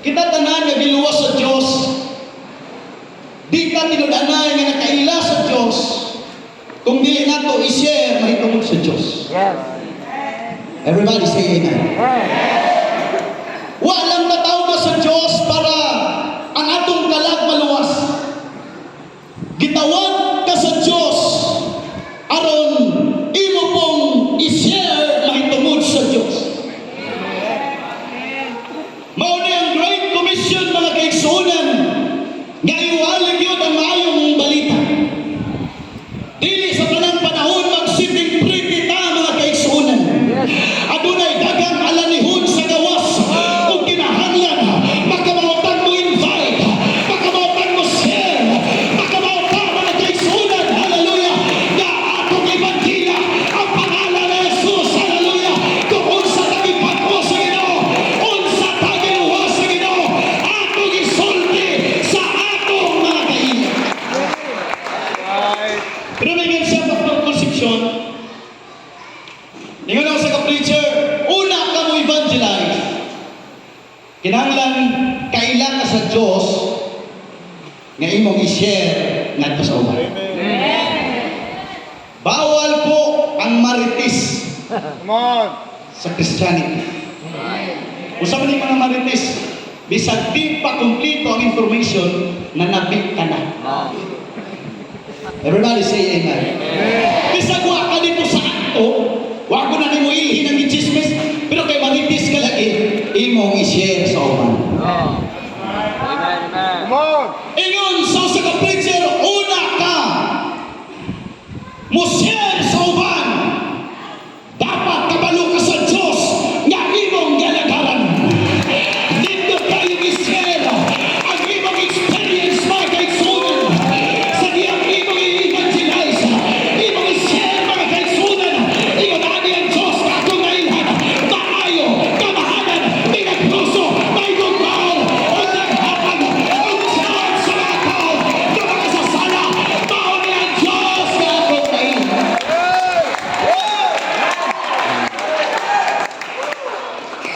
Kita tanan nga giluwas sa Dios, di ka tinud-anay nga nakaila sa Dios kung dili nato i-share mahitungod sa Dios. Everybody say amen. Wa lang natawag sa Dios para ang atong kalag maluwas. Gitawag ka sa Dios aron imo pong i-share mahitungod sa Dios. Mao ni ang Great Commission, mga kaigsuonan, nga iwali gyud ang maayong balita. Dili sa tanang panahon mag-sitting pretty ta, mga kaigsuonan. Adunay daghang alanihon sa gawas ug kinahanglan makamao tag mo invite, makamao tag mo share, makamao ta, mga kaigsuonan, hallelujah, nga atong ibandila ang pangalan ni Jesus, hallelujah, kung unsa ta gibag-o sa Ginoo, unsa ta giluwas sa Ginoo, atong isulti sa atong mga kaila. Pero mingon siya, Pastor Concepcion, ingon ako sa ka-preacher, una ka mo evangelize, kinahanglan kaila ka sa Diyos nga imong i-share ngadto sa uban. Bawal po ang marites Come on. sa Christianity. Usa man yung mga marites, bisag di pa kumpleto ang information, nanabik ka na. Everybody say amen. Bisag wa ka dito sa akto, wa ko na nimo ilhin ang chismis, pero kay marites ka lagi, imong i-share sa uban. Amen, amen. Come on. Ingon sa usa ka preacher, una ka mo share sa uban. Dapat kabalo ka sa Diyos nga imong galagaran. Dito kayo i-share ang imong experience, mga kaigsuonan. Sa diyang imong i-evangelize, imong i-share, mga kaigsuonan. Ingon ani ang Diyos nga akong nailhan, maayo, kamahalan, milagroso, may gugmaon, ug naghatag og chance sa mga tao nga makasasala. Mao ni ang Diyos nga akong nailhan.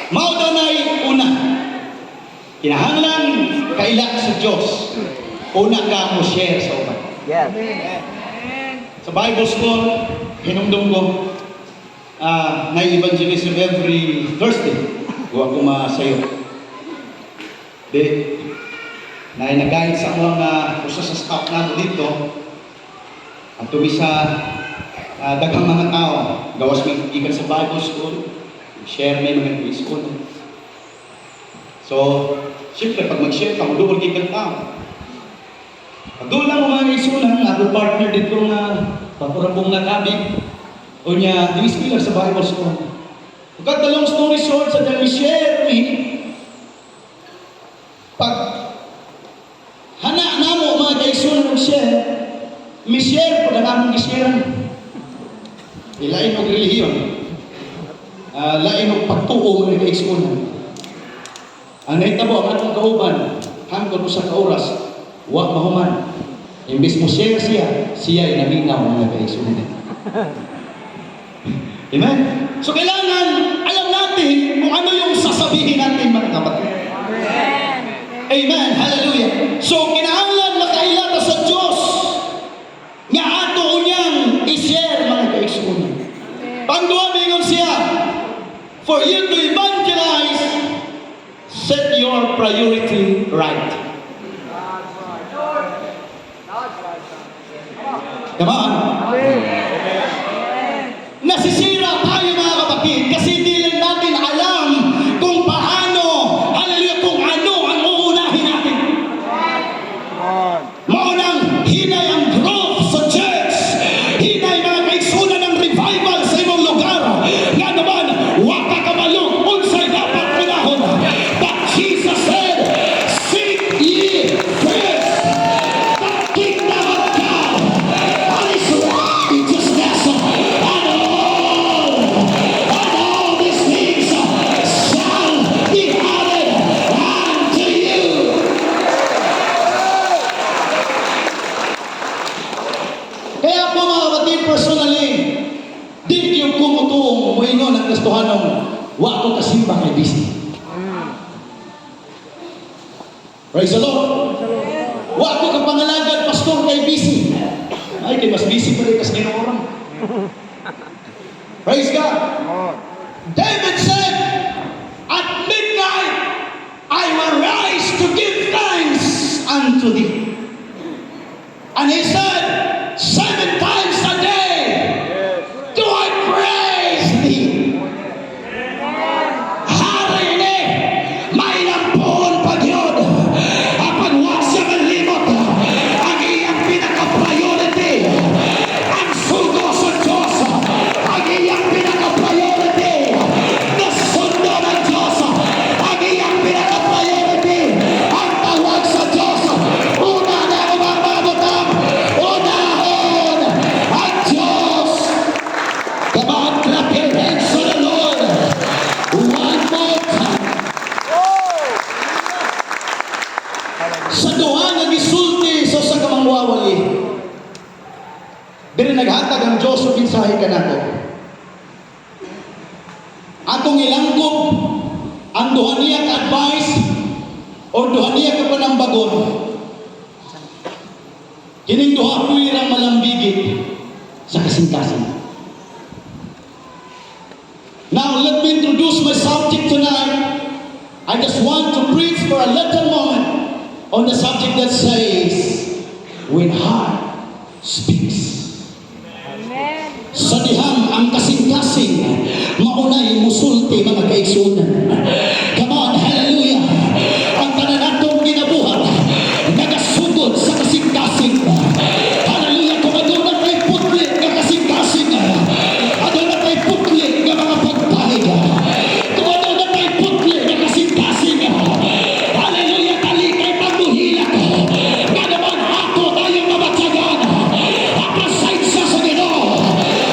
Mao danay una. Kinahanglan kaila sa Diyos. Una ka mo share sa uban. Sa Bible school, hinumdum ko, na evangelism every Thursday. Wa ko masayo. Di, na nag-guide sa mga usa sa staff namo dito, ang tumi sa daghang mga tao, gawas may gikan sa Bible school, share may mga school. So, siyempre, pag mag-share ka, muduol gikan tao. Pag doon lang mo, mga isunan, ako partner dito nga, pakurabong nga kabi, o niya, di sila sa Bible school. Cut the long story short, sa dahil share me, pag hana namo, mga kaigsunan, og share, mi share po ang among gisharean. Ilain og relihiyon. Lain og pagtuo, mga kaigsunan. Ang nahitabo, ang atong kauban, hangtod usa ka oras, wa mahuman. Imbis mo share siya, siya ay naminaw, mga kaigsunan. Amen? So kailangan alam natin kung ano yung sasabihin natin, mga kapatid. Amen. Hallelujah. So kinahanglan makaila ta sa Diyos nga ato niyang i-share, mga kaigsuonan. Pangduha, mingon siya, for you to evangelize, set your priority right. Come on. Nasisira tayo, mga kapatid, kasi hindi lang natin alam kung paano, hallelujah, kung ano ang uunahin natin. Come on. Maunang hinay ang growth sa church. Hinay, mga kaigsuonan, ng revival sa imong lugar. Nga naman, wa ka kabalo unsay dapat unahon. But Jesus said, "Seek ye first the kingdom of God and His righteousness, and all these things shall be added unto you." Kaya po, mga kapatid, personally, di yung kumutuong moingon ang Kristohanong wa ko kasimba kay busy. Praise the Lord. Wa ko kapangalagad, pastor, kay busy. Ay, kay mas busy pa rin kas Ginoo ron. Praise God. Come on. David said, "At midnight, I will rise to give thanks unto thee." And he said, "Seven times a day do I praise thee." Hari ni, may lampuon pa gyud. Apan wa siya malimot ang iyang pinaka-priority, ang sugo sa Diyos, ang iyang pinaka-priority, nasundon ang Diyos. Ang iyang pinaka-priority, ang tawag sa Diyos. Una na ang mga butang, unahon ang Diyos. Come on, clap your hands to the Lord. One more time. Sa duha nga gisulti sa usa ka mangwawali, diri naghatag ang Diyos og mensahe kanako. Akong ilangkob ang duha niya ka advice o duha niya ka panambagon. Kining duha puwirang malambigit sa kasing-kasing. Now let me introduce my subject tonight. I just want to preach for a little moment on the subject that says, "When Heart Speaks." Amen. Sa dihang ang kasing-kasing, maunay musulti, mga kaigsunan. Come on, hallelujah. Ang tanan natong ginabuhat, nagasugod sa kasing-kasing. Hallelujah, kung aduna kay putli nga kasing-kasing, aduna kay putli nga mga pagpahig. Kung aduna kay putli nga kasing-kasing, hallelujah, dali kay pagbuhilak. Nga naman ato tayong mabatyagan ang presensya sa Ginoo.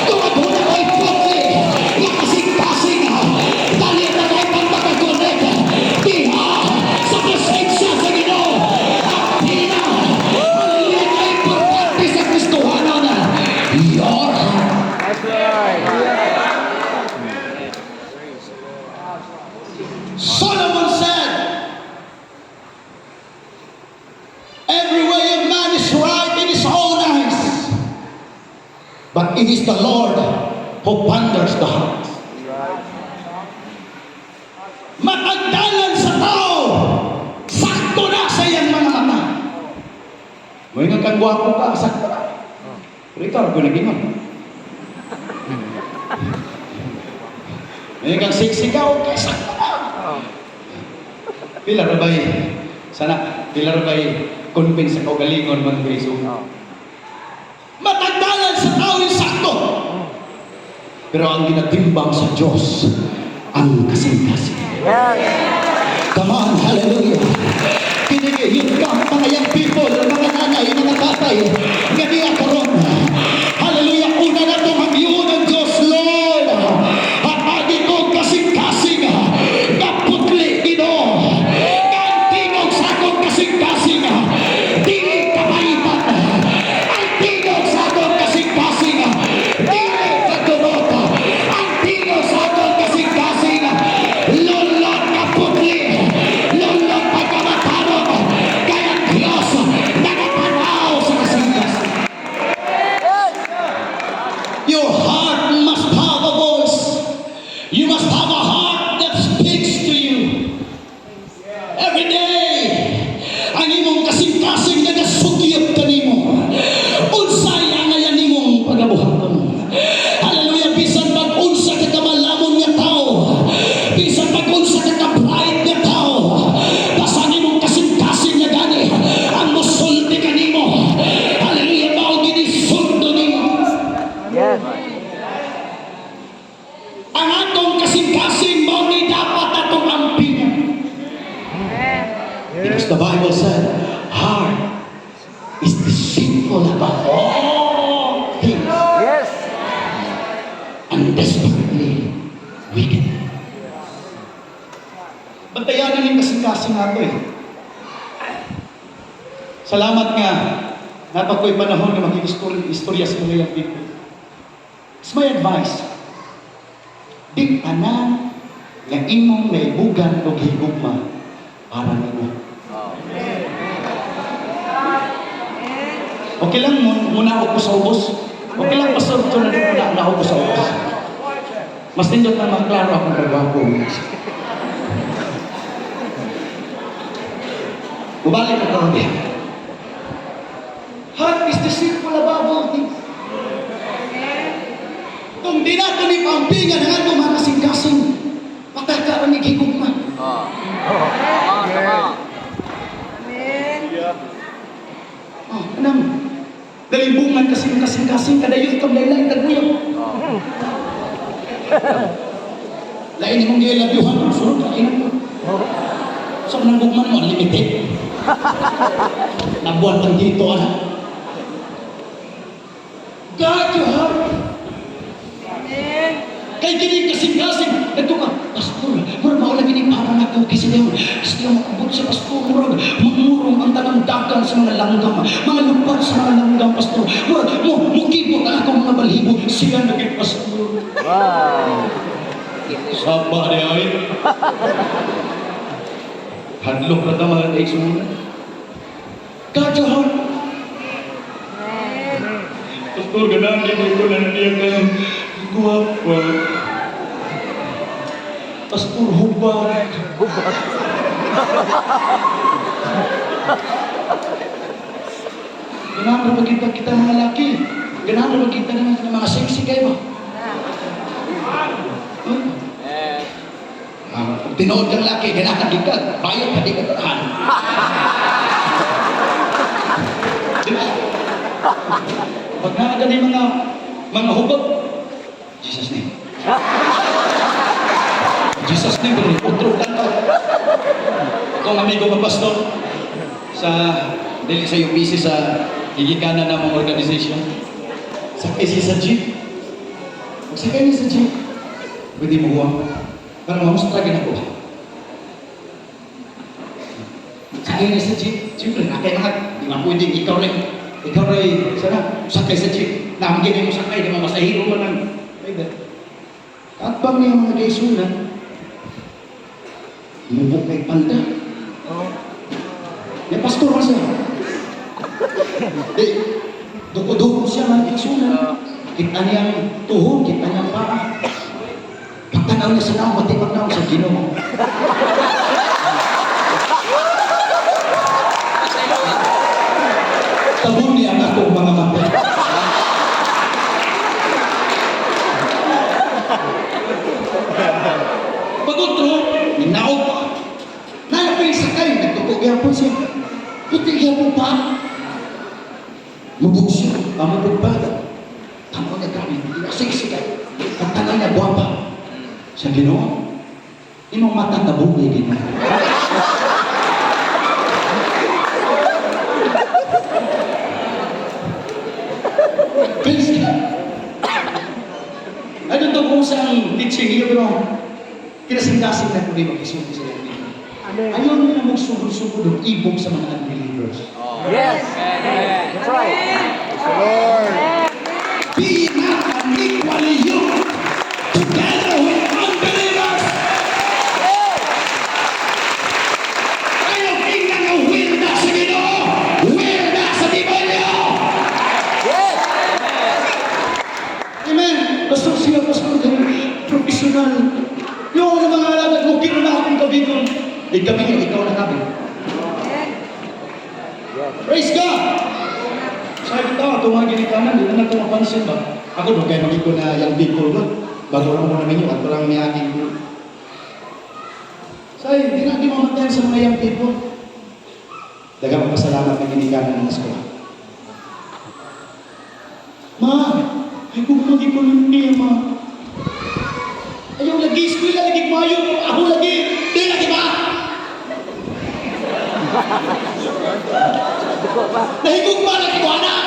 Kung aduna kay putli nga kasing-kasing, dali na kay pagmakakonek diha sa presensya sa Ginoo. Ang pina, hallelujah, kay importante sa Kristohanon, your heart. That's right. Solomon said, "Every way of man is right in his own eyes, but it is the Lord who ponders the heart." Matagdalan sa tao, sakto na sa iyang mga mata. May nga kang gwapo ka, sakto na. Pero ikaw, ako nag-ingon. May kang sexy ka, okay, sakto na. Pila ra ba'y, sana, pila ra ba'y convince sa kaugalingon, mga Kristo? Matagdalan sa tao yung sakto. Pero ang ginatimbang sa Diyos, ang kasing-kasing. Come on, hallelujah. Kini yun ka, mga young people, mga nanay, mga tatay, nga diya karon. Hallelujah, una na itong hangyoon ng Diyos, "Lord, hatagi ko kasing-kasing, nga putli, Ginoo. Nga ang tingog sa akong kasing-kasing, dili kapaitan. Ang tingog sa akong kasing-kasing, dili pagdumot. Ang tingog sa akong kasing-kasing, lulot nga putli, lulot pagkamatarong, kay ang Diyos nagatanaw sa kasing-kasing." Your heart must have a voice. You must have a heart that speaks to you. Every day, ang imong kasing-kasing nagasugyot kanimo. Unsay angayan nimong pagabuhaton? Hallelujah, bisan pag unsa ka kamalamon nga tao, bisan pag unsa ka ka-bright nga tao, basta ang imong kasing-kasing na gani ang musulti kanimo. Hallelujah, mao gini sundo nimo. Ang atong kasing-kasing mao ni dapat atong ampingan. Because the Bible said, heart is deceitful above all things and desperately wicked. Bantayanan yung kasing-kasing nato eh. Salamat nga, napako'y panahon nga makikistorya sa mga young people. It's my advice. Di tanan nga imong naibugan og higugma para nimo. Okay lang, muna ako sa ubos. Okay lang, Pastor, ito na rin muna ako sa ubos. Mas nindot na maklaro akong kagwapo. Bumalik ako ulit. Heart is deceitful above all things. Kung di nato ni pampingan ang atong mga kasing-kasing, pataka ni gigugma. Oh. Come on, come on. Amen. Oh, anam. Dalimbungan kasi yung kasing-kasing, kadayon kang laylay taguyang. Oh. Lain imong gilabyuhan, ang sunod ka inang mo. So, nang gugman mo, unlimited. Nabuan pang dito, anak. God, your heart. Amen. Kay dili kasing-kasing. Ito ka, Pastor, murag mao lagi ni para nako kasi dayon. Kasi dayon makabot sa pastor, murag mamurong ang tanang dagan sa mga langgam, mga lupat sa mga langgam, Pastor. Murag mo mukibot ang akong mga balhibo. Siya naging pastor. Wow. Saba ni ay. Hadlok na ta mga kaigsuonan. God your heart. Amen. Pastor, ganahan din ko na niya kayong guwapa. Pastor, hubad. Hubad. Ganahan ra ba kita kita mga laki? Ganahan ra ba kita ng mga sexy kayo ba? Hmm? Eh. Ah, kung tinuod kang laki, ganahan din ka. Bayot ka, di ka ganahan. Di ba? Pag naa ka mga hubag, Jesus name. Jesus name, pero otro ka. Akong amigo nga pastor sa dili sa UPC sa gigikanan namong organization. Sakay siya sa jeep. Magsakay niya sa jeep. Pwede mo huwag. Parang mamustra ako. Sakay niya sa jeep. Siyempre, nakay mga, di man pwedeng ikaw rin. Ikaw rin, sana, sakay sa jeep. Naamgin mo sakay, di mo masahiro man ang driver. At bang niya mga kaisunan, mubok kay palda. Oh. May pastor man siya. Di, duko-duko siya mga kaisunan. Kita niyang tuhod, kita niyang paa. Pagtanaw niya sa naong, pati pagtanaw sa Ginoo. Tabon niya ang akong mga mata. Pag-utro, ninaog pa. Nalapay sa kayo, nagtuko gyapon siya. Puti gyapon pa. Mubog siya, pamubog pa. Tanaw niya, grabe, sexy kayo. Pagtanaw niya, guwapa. Sa Ginoo, imong mata tabog ni Ginoo. Please. I don't know kung saan teaching niyo, pero kinasing-kasing na kung di mag-isulti sa iyo. Amen. Ayaw niyo na magsugod-sugod og ibog sa mga unbelievers. Oh. Yes. Amen. That's right. Praise the Lord. Be not unequally yoked together with unbelievers. Ayaw tingnan nga will na sa Ginoo, will na sa demonyo. Yes. Amen. Basta siya, pastor, ganun, professional. Yung ano mga alagad mo, kiro na akong kabigon. Di kami nga, ikaw na kami. Amen. Yes. Praise God! Sabi ko, tama, itong mga ginikanan, di na ito mapansin ba? Ako doon, kaya maging ko na yung Bicol doon. Bago lang mo na ninyo, at walang may aking group. Sabi, di na di mamatayan sa mga young people. Dagang pasalamat na ginikanan ng eskwela. Ma, ay kung maging ko niya, ma. Ayaw lagi, eskwela lagi mayo, ako lagi, di lagi ba? Nahigugma lagi ko, anak!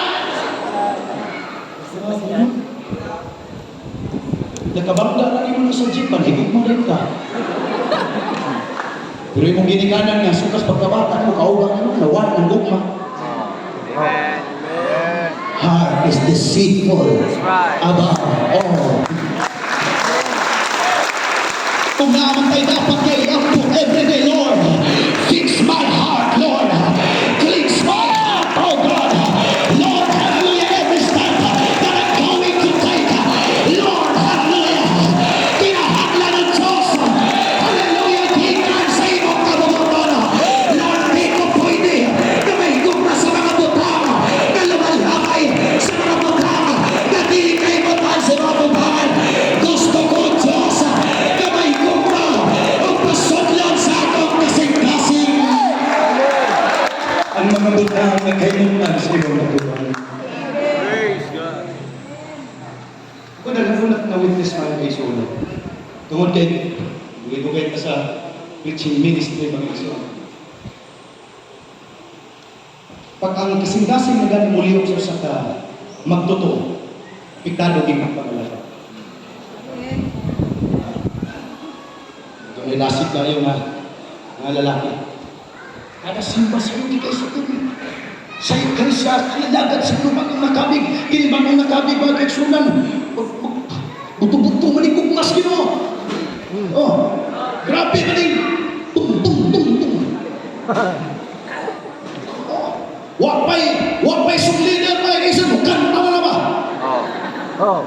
Nakabangga lang imo sa jeep, manhigugma rin ka. Pero imong ginikanan nga, sukas pagkabata mo, kauban mo, nawala ng gugma. Amen. Amen. Heart is deceitful That's right. above all. Kung naaman tayo dapat kay Iampo every day, Lord, fix my heart, Lord. Cleanse my heart, oh God. Lord, mga butang nga kahinuman sa imong atubangan. Praise God. Kung daghan ko na witness, mga kaigsuonan. Tungod kay dugay pa sa preaching ministry, mga kaigsuonan. Pag ang kasing-kasing na gani mulihok sa usa ka magtotoo, apektado gyud ang pangalagad. Ito may lasik kayo nga lalaki. Kada simba sa'yo, di kayo sa tubig. Sa'yo kayo sa kailangan sa iyong bagong nakabig. Kini bagong nakabig, mga kaigsuonan. Buto-buto man ikugmas Ginoo. Oh, grabe man yung tung tung tung tung. Oh, wa pay song leader, mga kaigsuonan. Kanta na ba? Oh. Oh.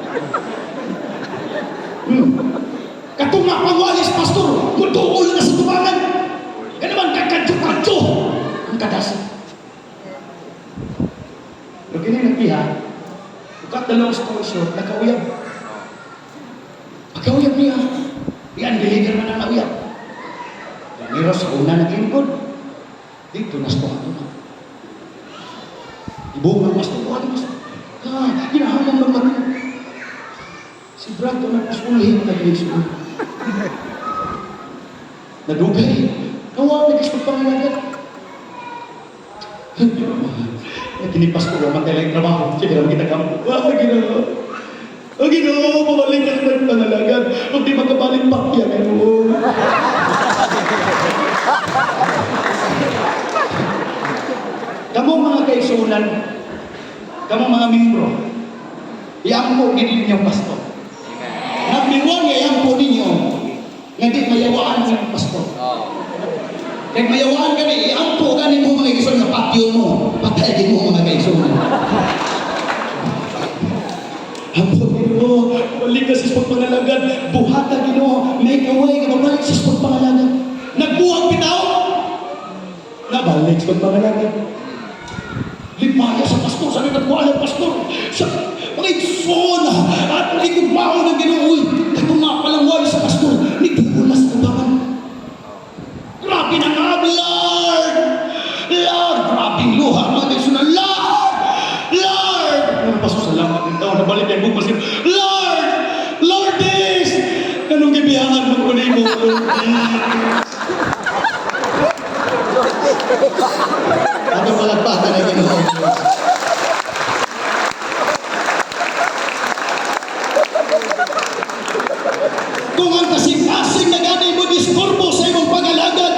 Katunga pangwalis, pastor, mutuol na sa tubangan. Yan naman, kakadyo-kadyo ang kadas. Pero kini nagpiha, to cut the long story short, nakauyab. Pagkauyab niya, yan, deliver man ang nauyab. Pero sa una naglingkod, dito na sa na. Ibong ang pastor, wala, pastor. Ah, ginahamang magmatuo. Si Brad na pasulhin na Yesu. Nadugay. Nawa na kisog pangalagad. Kinipas ko naman tayo lang trabaho. Sige lang kita kamo. Ah, Ginoo. Ah, Ginoo, pabalik ka sa pangalagad. Kung di makabalik, pakya Ginoo. Kamo mga kaigsuonan, kamo mga membro, iampo gid ninyo pastor. Amen. Number one, iampo ninyo nga di mayawaan ang pastor. Oh. Kay mayawaan kani, iampo gani mo, mga kaigsuonan, nga patyon mo, patay gid mo, mga kaigsuonan. Ampo Ginoo, balik ka sa pagpangalagad, buhata Ginoo, make a way nga mabalik sa pagpangalagad. Nagbuhag bitaw, nabalik sa pagpangalagad. Lipaya sa pastor, sa nagkuha ng pastor, sa mga igsoon, at ikugmao ng Ginoo, uy, katunga palang wala sa pastor, nagdulas tubangan. Grabe na nga, Lord! Lord! Grabe luha, mga kaigsuonan, Lord! Lord! Ano pa salamat ng tao, nabalik ang bukas. Lord! Lord this! Anong gibihangan mo ko nimo, Lord this? Ano palagpakan na Ginoo? Kung ang kasing-kasing na gani mo disturbo sa imong pangalagad,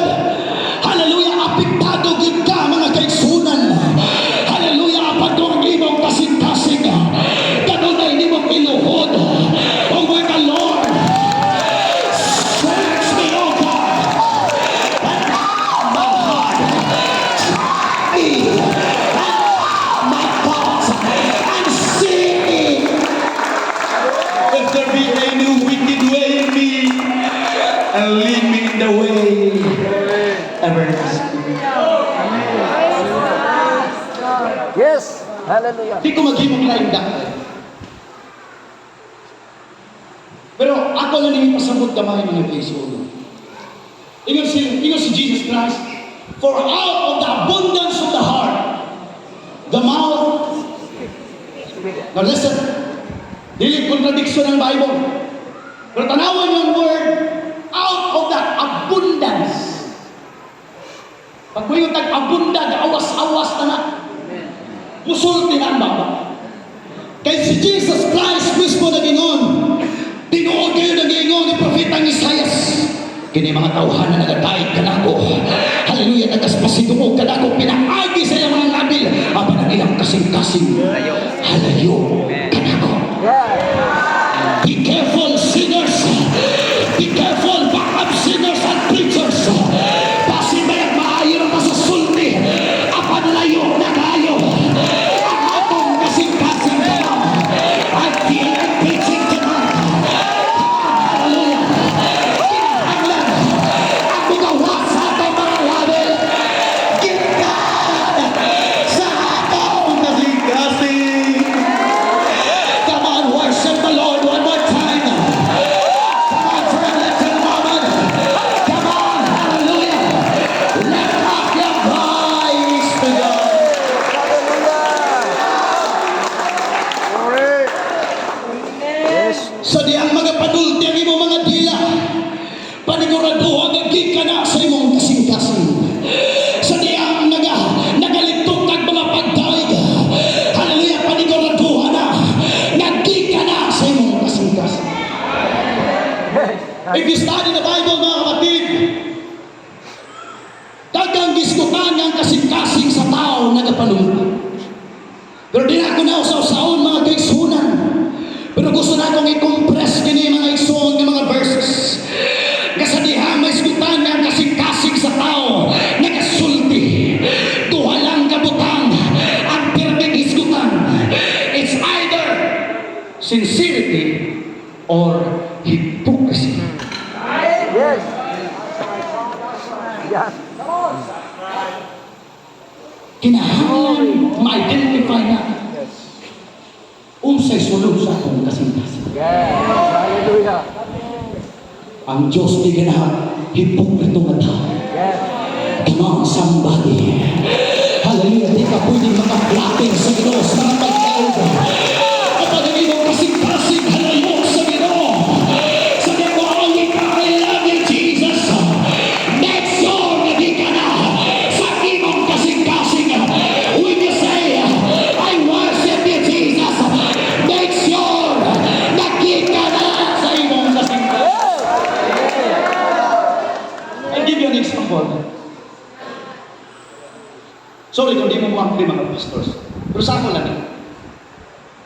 hallelujah, apektado gid ka, mga kaigsuonan. Hallelujah, apan kung ang imong kasing-kasing, kanunay nimong iluhod, oh my God, Lord, search me, O God, and my heart, try me, and my thoughts, and see if there be any wicked way in me, and lead me in the way everlasting. Yes. Hallelujah. Di ko maghimong lain doctor. Pero ako lang ninyo pasabot gamay, mga kaigsuonan. Ingon si Jesus Christ, "For out of the abundance of the heart, the mouth." Now listen, dili contradiction ng Bible. Pero tanawan yung word, "out of the abundance." Pag mo tag abunda, awas-awas na na. Musulti na ang baba. Kay si Jesus Christ mismo nagingon, tinuod kayo nagingon ni Propeta Isaias, "Kini mga tawhan na nagadayeg kanako. Hallelujah, nagaspasidumo kanako pinaagi sa ilang mga labil, apan ang ilang kasing-kasing Layo. Halayo kanako." Yeah. Be careful, singers. Be careful, backup singers and preachers. Basin ba yung maayo na sa sulti? Apan layo na kayo. Ang atong kasing-kasing ka. I feel like preaching tonight. Hallelujah. Kinahanglan ang mugawas sa atong mga labi. Gikan sa atong kasing-kasing. Tanawa nga gikan na sa imong kasing-kasing. Sa diyang nagalitok kag mga pagdaig. Hallelujah, paniguraduhan na. Nagikan na sa imong kasing-kasing. If you study the Bible, mga kapatid, daghang gisgutan ang kasing-kasing sa tao nagapanumpa. Pero di na ako na usaw-saon, mga kaigsunan. Pero gusto na akong i-compress kini, mga igsoon, nga mga verses. Nga sa diha maisgutan ang kasing-kasing sa tao nagasulti. Duha lang ka butang ang perming isgutan. It's either sincerity or hypocrisy. Yes. Yes. Kinahanglan ma-identify na unsay sulod sa akong kasing-kasing. Yes. Hallelujah. Ang Diyos di ganahan hipokrito nga tao. Yes. Come on, somebody. Hallelujah. Di ka pwedeng makaplaping sa Ginoo sa mga pagkaon. Kapag ang imong kasing-kasing halayo sa Ginoo. Sabi ko, "Oh, I love you, Jesus." Make sure na di ka na sa imong kasing-kasing. When you say, "I worship you, Jesus," make sure na di ka na sa imong kasing-kasing. I'll give you an example. Sorry kung di mo mo mga pastors. Pero sa ako lang eh.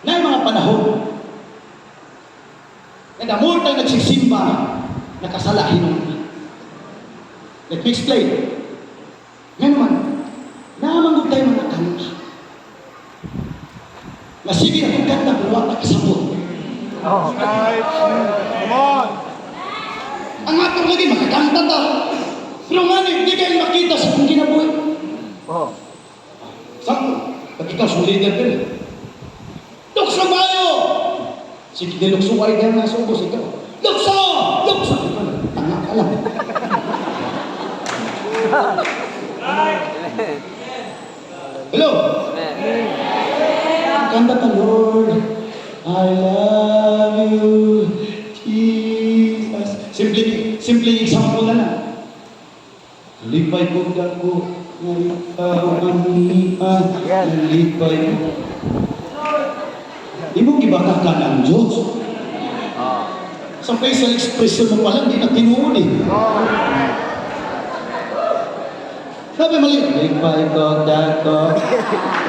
Na yung mga panahon, na the more tayo nagsisimba, nakasala hinuon. Let me explain. Ngayon naman, namanggod tayo mga kanta. Na sige na kung kanta, pero wala kasabot. Oh. Right. Come on. Ang atong lagi, makakanta ta. Pero nga hindi kayo makita sa kung kinabuhi. Oh. Saan? Pag ikaw, sa leader ka rin. Lukso tayo! Sige, nilukso ka rin dahil nasa ubos. Ikaw, lukso! Lukso! Ikaw, tanga ka lang. Hello? Kanta ka, "Lord, I love you, Jesus." Simple, simple example na lang. Lipay ko dako, nga ikaw ang niya, lipay ko. Imong gibakakan ang Diyos. Oh. Sa facial expression mo pa lang, di na tinuod eh. Sabi mali, lipay ko dako,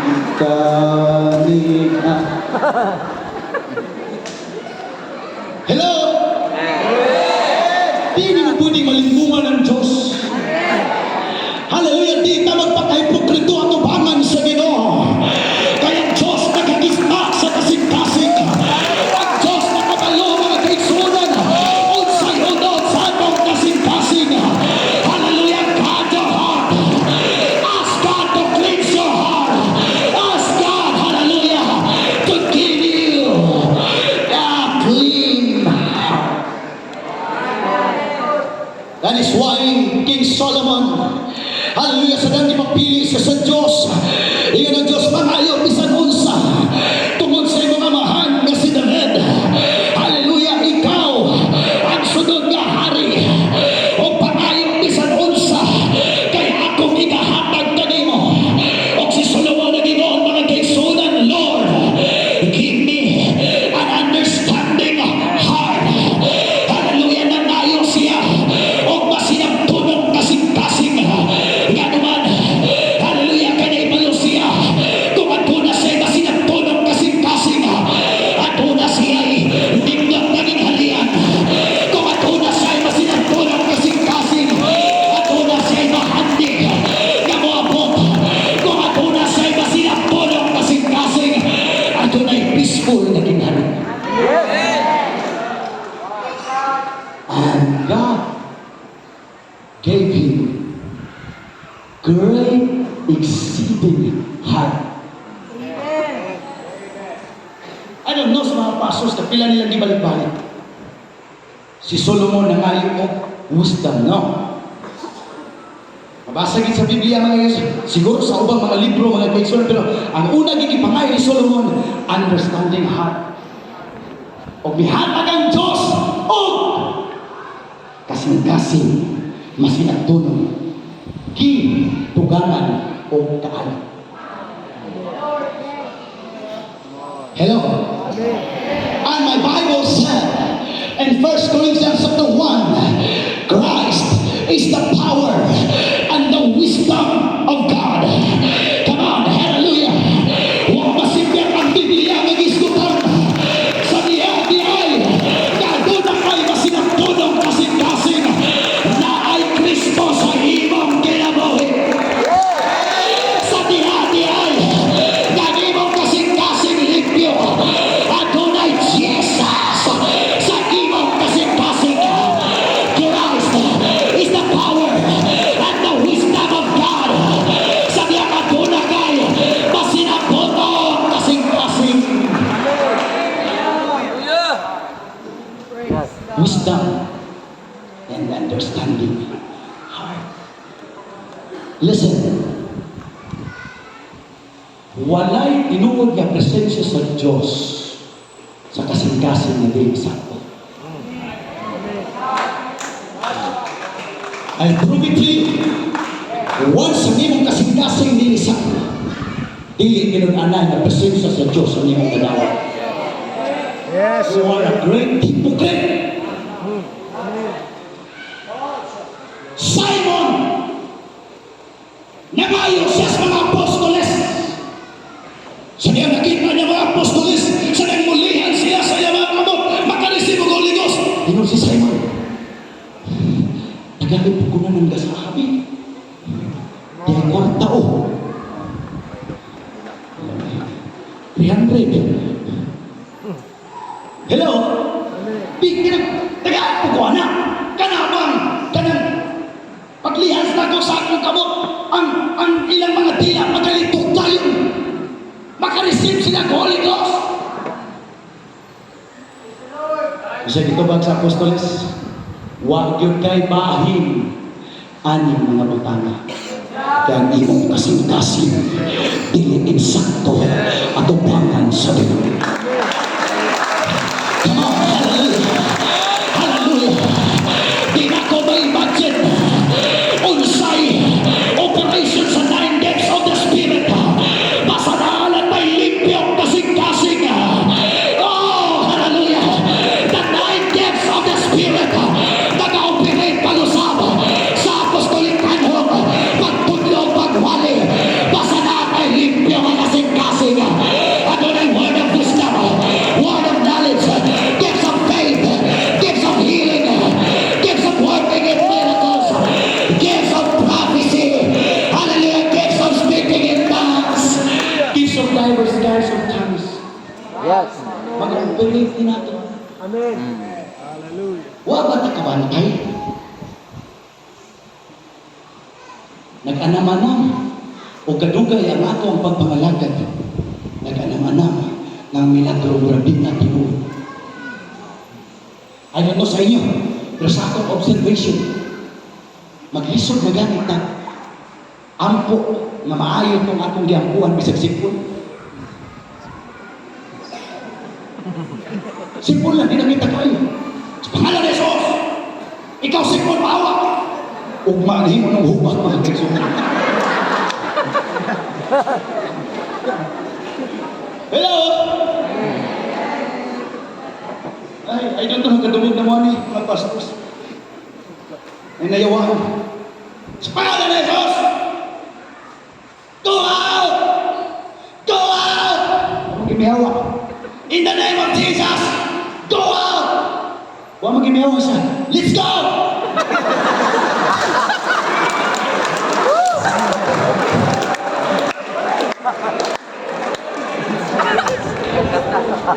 ikaw ang niya. Hello? Di mo pwedeng malimbungan ng Diyos. Hallelujah, di ta magpakahipokrito atubangan sa Ginoo. Kaya ang Diyos nakakista sa kasing-kasing. Ang Diyos nakabalo, mga kaigsunan, unsay unod sa atong kasing-kasing. Hallelujah, guard your heart. Ask God to cleanse your heart. Ask God, hallelujah, to give you a clean heart. That is why King Solomon, hallelujah, sa dang ipapili siya sa Diyos. Ingon ang Diyos, "Mangayo bisan unsa. Tungod sa imong amahan nga si David. Hallelujah, ikaw ang sunod nga hari. O pangayo bisan unsa, kay akong ikahatag kanimo." Og si Solomon nag-ingon, mga kaigsunan, "Lord, give me an understanding heart." Hallelujah, nangayo siya og masinabtunong kasing-kasing. Nga naman, hallelujah, kay naibalo siya kung aduna siya masinabtunong kasing-kasing, aduna siya nindot naging halian. Kung aduna siya masinabtunong kasing-kasing, aduna siya mahandi nga moabot. Kung aduna siya masinabtunong kasing-kasing, adunay peaceful naging hari. And God gave him great exceeding heart. Amen. I don't know sa mga pastors na pila nilang gibalik-balik. Si Solomon nangayo og wisdom, no? Mabasa gid sa Biblia, mga guys, siguro sa ubang mga libro, mga kaigsoon, pero ang una gid ipangayo ni Solomon, understanding heart. Og mihatag ang Diyos og kasing-kasing. Masinagtunon, gidugangan og kaalam. Hello. And my Bible said in 1 Corinthians chapter 1, Christ is the power and the wisdom of God. Come on, hallelujah. Wa masibyat ang Biblia nga gisgutan sa diha diay nga aduna kay masinagtunong kasing-kasing naay Kristo sa imong kinabuhi. Sa diha diay nga ang imong kasing-kasing limpyo, adunay Jesus sa imong kasing-kasing. Christ is the power and the wisdom of God. Sa diha aduna kay masinabotong kasing-kasing. Hallelujah. Yes. Wisdom and understanding heart. Listen. Walay tinuod nga presensya sa Diyos sa kasing-kasing nga dili sakto. I'll prove it to you. Once ang imong kasing-kasing dili sakto, dili tinud-anay nga presensya sa Diyos sa imong kadawat. Yes. You are a great hypocrite. Simon, nangayo siya sa mga apostoles. Sa diyang nakita niya mga apostoles, sa diyang mulihan siya sa iyang mga kamot, makareceive og Holy Ghost. Ingon si Simon, "Tagalog ko na ng gasabi. Di ang kwarta o. 300." Hello? Di kinag, tagaan ko ana. Kanabang, kanang, paglihans na ko sa akong kamot, ang ilang mga dila, magalitok tayo. Makareceive sila ng Holy Ghost. Isa gitubag sa apostoles, "Wa gyud kay bahin aning mga butanga. Kay ang imong kasing-kasing dili insakto atubangan sa Ginoo." Come on, hallelujah. Hallelujah. Di na ko ma-imagine unsay operation sa nine gifts of the Spirit. Basta naa may limpyong kasing-kasing. Oh, hallelujah. The nine gifts of the Spirit nag-operate pag-usab sa apostolic kanhong pagtudlo, pagwali. Basta naa may limpyo ang kasing-kasing. Adunay word of wisdom, word of knowledge, gifts of faith, gifts of healing, gifts of working in miracles, gifts of prophecy, hallelujah, gifts of speaking in tongues, gifts of diverse kinds of tongues. Yes. Mag-operate din natin. Amen. Hallelujah. Wa ba ta kabantay? Nag-anam-anam o kadugay ang ato ang pagpangalagad. Nag-anam-anam ng milagro murag di na tinuod. I don't know sa inyo, pero sa akong observation, maglisod na ganit na ampo nga maayo tong atong giampuan bisag sipon. Sipon lang, di na kita kayo. Sa pangalan ni Jesus, ikaw sipon, maawa. Ugma, himo ng hubak mga kaigsuonan. Hello? Ay, I don't know, kadungog na mo ni mga pastors. Ay, nayawaan. Sa pangalan ni Jesus! Go out! Go out! Wa magimihawa. In the name of Jesus! Go out! Wa magimihawa siya. Let's go!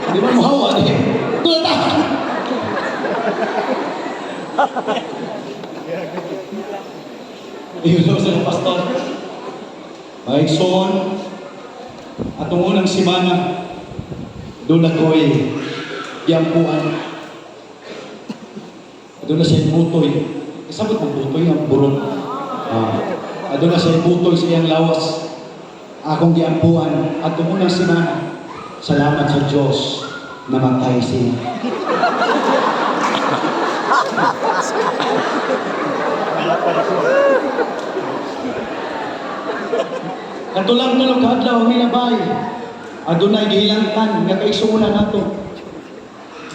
Di ba muhawa? Di. Tulad ta! Iyon daw sa pastor. Mga igsoon, atong unang simana, doon ako'y giampuan. Doon na siya butoy. Isabot mong butoy ang burot. Doon na siya butoy sa iyang lawas. Akong giampuan atong unang simana. Salamat sa Diyos, namatay siya. Katulang tulog kadlaw ang milabay. Adunay gihilantan nga kaigsuonan nato.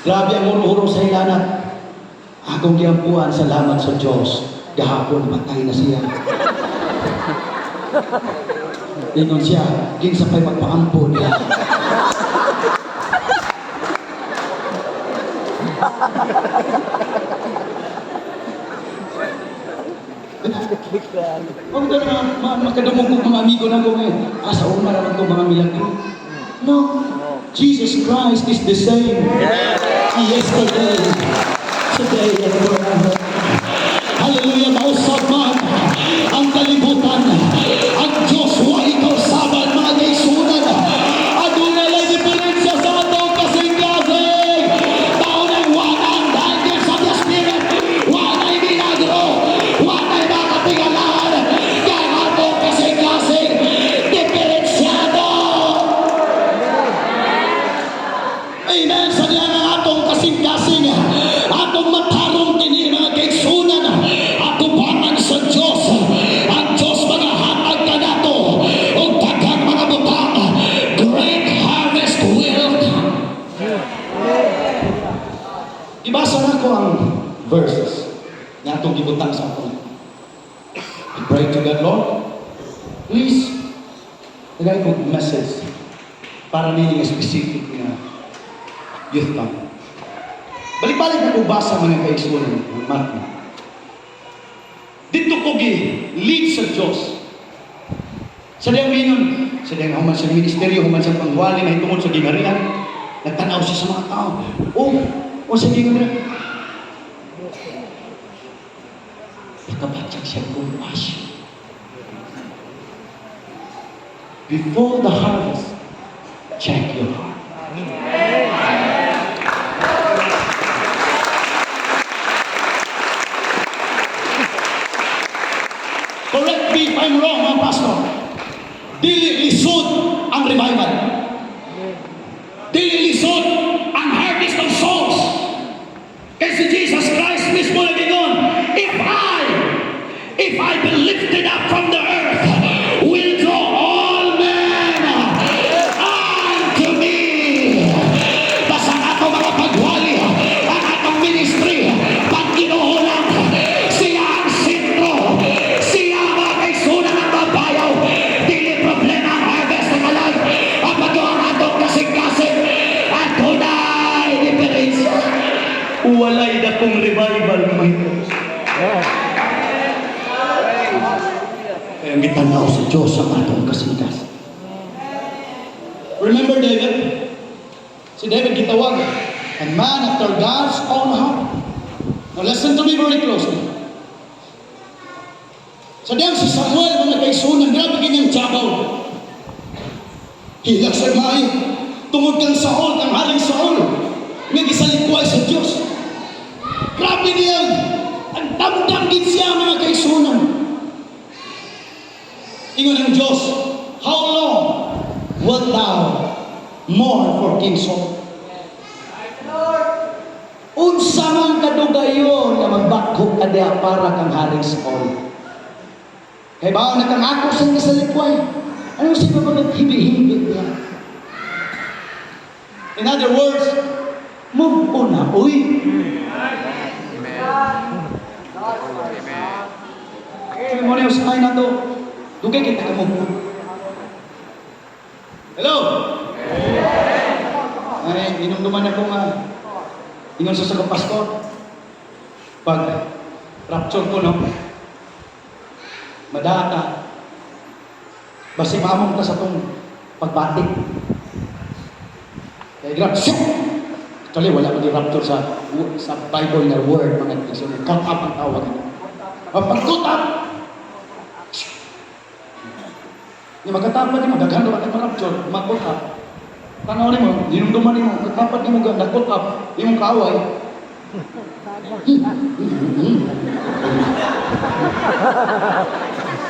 Grabe ang uro-uro sa hilanat. Akong giampuan, salamat sa Diyos. Gahapon patay na siya. Ingon siya, kinsa pa'y magpaampo niya. Huwag na mga, mga makadumog kong mga amigo na ko ngayon. Ah, sa una naman ko mga milagro. No. Jesus Christ is the same. Yesterday, today, and forever. Hallelujah, mausap man ang kalibutan. Ang Diyos, wa ikaw saban mga kaigsuonan. Aduna lang diferensya sa atong kasing-kasing. Tao nang wa na ang gifts of the Spirit. Wa na'y milagro. Wa na'y mga katingalahan. Kaya ang atong kasing-kasing, diferensyado. Amen. Sa diyan ang atong kasing-kasing, atong matarong kini mga kaigsuonan, atubangan sa Diyos. Ang Diyos magahatag kanato og daghang mga butang. Great harvest will come. Ibasa na ko ang verses nga atong gibutang sa akong. I pray to God, Lord, please, nagay ko message para nini nga specific nga youth camp. Balik-balik na ko basa mga kaigsuonan ng Matthew. Dito ko gi lead sa Diyos. Sa diyang minon, sa diyang human sa ministeryo, human sa pangwali, mahitungod sa gingharian, nagtanaw siya sa mga tao. Oh, o sa gingharian. Nakabatyag siya compassion. Before the harvest, check your heart. Correct me if I'm wrong, mga pastor. Dili lisod ang revival. Dili lisod ang harvest of souls. Kasi Jesus Christ mismo nag-ingon, if I be lifted up from the earth, will draw all men unto me." Basta ang atong mga pagwali, ang atong ministry, pag Ginoo lang, siya ang sentro, siya ang mga kaigsuonan ng mabayaw, dili problema ang harvest ng life, ang pag ang atong kasing-kasing, at dunay diferensya. Walay dakong revival nga mahitungod. Kaya ang gitanaw sa Diyos ang atong kasing-kasing. Remember David? Si David gitawag, a man after God's own heart. Now listen to me very closely. Sa diyang si Samuel, mga kaigsuonan, grabe ganyang tsabaw. Hilak sa maayo. Tungod kang Saul, kang Haring Saul, nga gisalikway sa Diyos. Grabe niya. Ang damdam gid siya mga kaigsuonan. Ingon ang Diyos, "How long wilt thou mourn for King Saul?" Unsa man kadugayon nga magbakho ka diha para kang Haring Saul? Kay bawo na kang ako sa kasalikway. Ano siya ba naghibi-hibi niya? In other words, move on na, uy. Amen. Kaya mo na usahay na to. Dugay kita ka move on. Hello? Ay, inumduman ako nga. Ingon sa sa pastor. Pag rapture ko, no? Madata. Basi maamong ta sa tong pagbatik. Kaya grab, shoot! Actually, wala pa di rapture sa Bible na word, mga so, caught up ang tawag. Pag caught up, ni magkatapad nimo, daghan naman ang rapture, mag-caught up. Tanaw nimo, dinumduman nimo, katapad nimo ga na-caught up, imong kaaway.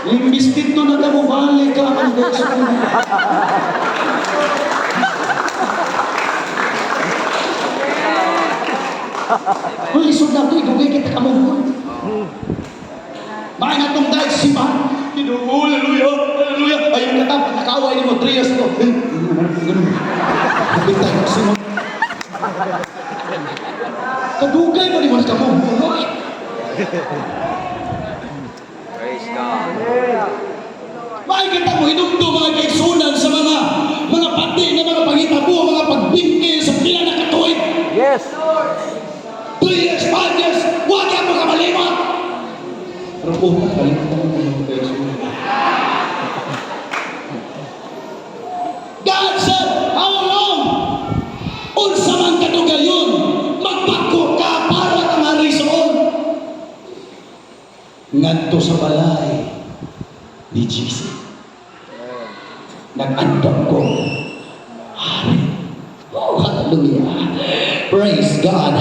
Imbis dito na ka mo balik ka ang Diyos. Uy, lisod na ito, dugay kita ka move on. Maay nga itong dahil simbahan. Ginoo, hallelujah, hallelujah. Ayun ka tapos, nakaway mo, 3 years ago. Eh, ganun. Kapit tayo, sino? Kadugay mo ni mo ka mo. Praise God. Makikita mo, hinumdum mga kaigsunan sa mga pati nga mga pangitabo, mga pagbingkil sa pila na katuig. Yes. 3 years, 5 years, huwag yan mo kamalimot! Pero po, kalimutan mo mga kaigsunan. God said, "How long? Unsa man kadugayon, magbako ka para kang hari Saul." Ngadto sa balay ni Jesus. Nag-andam ko, hari. Oh, hallelujah. Praise God.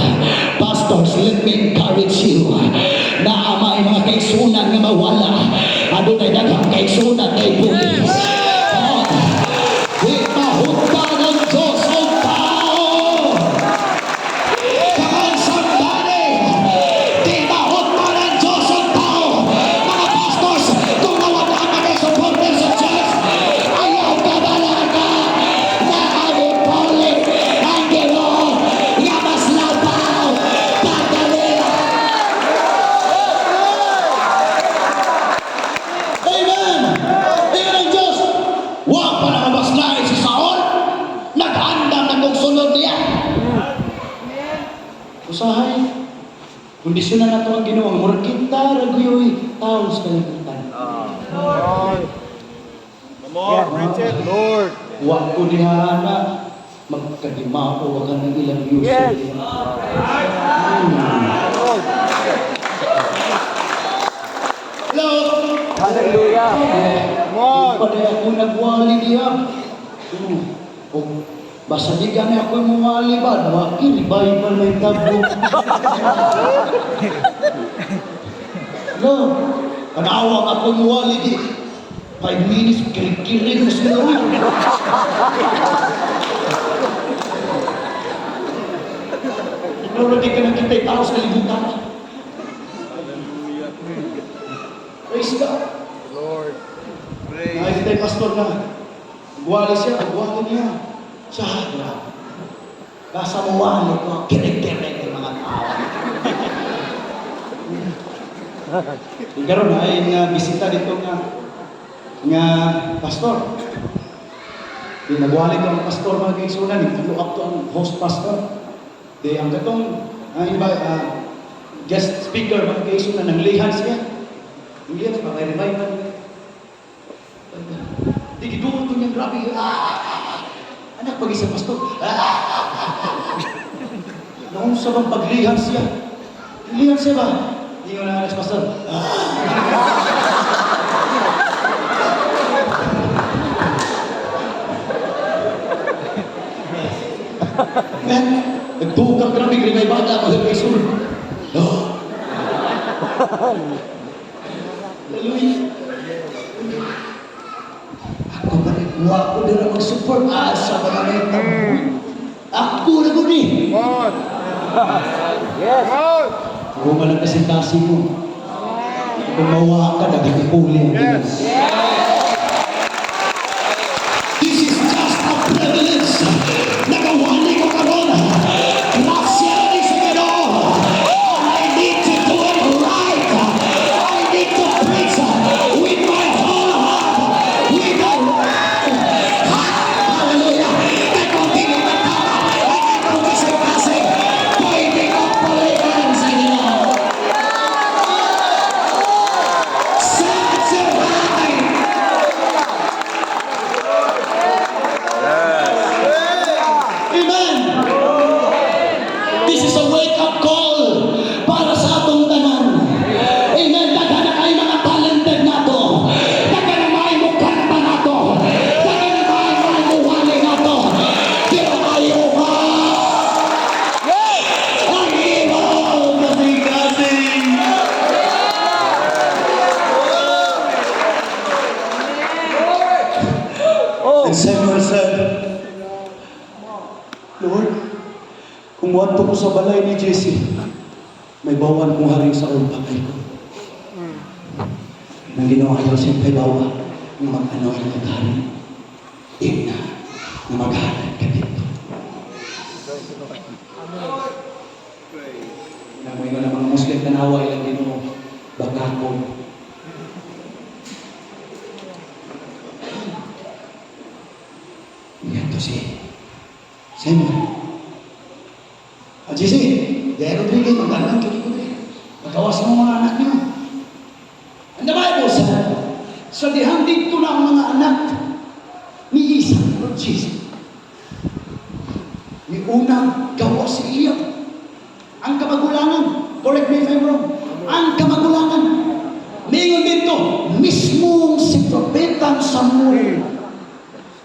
Pastors, let me encourage you. Na may mga kaigsunan nga mawala. Adunay daghang kaigsunan kay pulis. Oh, di mahunta ng Diyos ang tao. Come on, somebody! Di mahunta ng Diyos ang tao. Mga pastors, kung nawala ang mga supporter sa church, ayaw ka ka na amipoli ang Ginoo nga mas labaw pagalila. Amen! Amen ang Diyos! Wa pa na mabaslay si Saul. Nag-andam na kong sunod niya. Usahay, kondisyonan na ito ang Ginoo. Murag kita, raguyoy, tao sa kalibutan. Lord. Come on, preach it, Lord. Wa ko diha na magkadimao wa ka ng ilang user. Yes. Lord. Hello? Hallelujah. Come on. Pa na ako nagwali diha. O, basta di gani ako muwali ba? Waki, revival may tabo. No, kanawang ako muwali di. 5 minutes, kirig-kirig mo sila. Pero di ka nakita tao sa kalibutan. Hallelujah. Praise God. Lord. Praise. Nakikita yung pastor na, gwali siya, gwali niya. Siya, grabe. Basta mo wali ko, kirig-kirig ang mga tao. Di karon ay nga bisita dito nga pastor. Di nagwali ko ang pastor, mga kaigsunan, nag-follow up to ang host pastor. Di ang katong iba, guest speaker, mga kaigsunan, nanglihan siya. Nanglihan siya, may revival. Di giduot to niya, grabe. Ah! Anak, pag isa pastor. Ah! Noong sa bang paglihan siya. Lihan siya ba? Hindi ko na alas pastor. Ah! Man, nagtukang grabe, may bata ako sa Quezon. No. Hallelujah. Ako ba rin, wa ko dira mag-support. Asa ba na may taboy? Ako na ko ni. Come on. Yes. Come on. Kung man ang kasing mo, kung mawa ka, nagkikipuli ang Yes. This is just a privilege. Nagawali ko karon. Grasya ni sa Ginoo. I need to do it right. I need to preach with my whole heart. With my whole heart. Hallelujah. Kay kung dili man tama, ay atong kasing-kasing, pwede kong pulikan sa Ginoo. Search your heart. Amen. This is a wake-up call para sa atong tanan. Amen. Daghan na kayo mga talented nato. Daghan na may mo kanta nato. Daghan na may mga muwali nato. Pero ayaw ka. Ang imong kasing-kasing. Oh. And Samuel said, "Lord, kung wadto ko sa balay ni Jesse, may bawan kong haring Saul patay ko." Nang Ginoo ayaw sa bawa nga mag-anoint kag hari. Di na nga maghalad ka dito. Na mo na mga Muslim tanawa ilang Ginoo bakakon. Yan to si Simon. Ah, JC, Jay Rodriguez, mag-anak ko dito. Pagawas mo mga anak niyo. And the Bible said, sa dihang dito na ang mga anak ni Isa, Lord Jesus. Ni unang gawas si iya. Ang kamagulangan, correct me if I'm wrong, ang kamagulangan, ningon dito, mismo si Propetang Samuel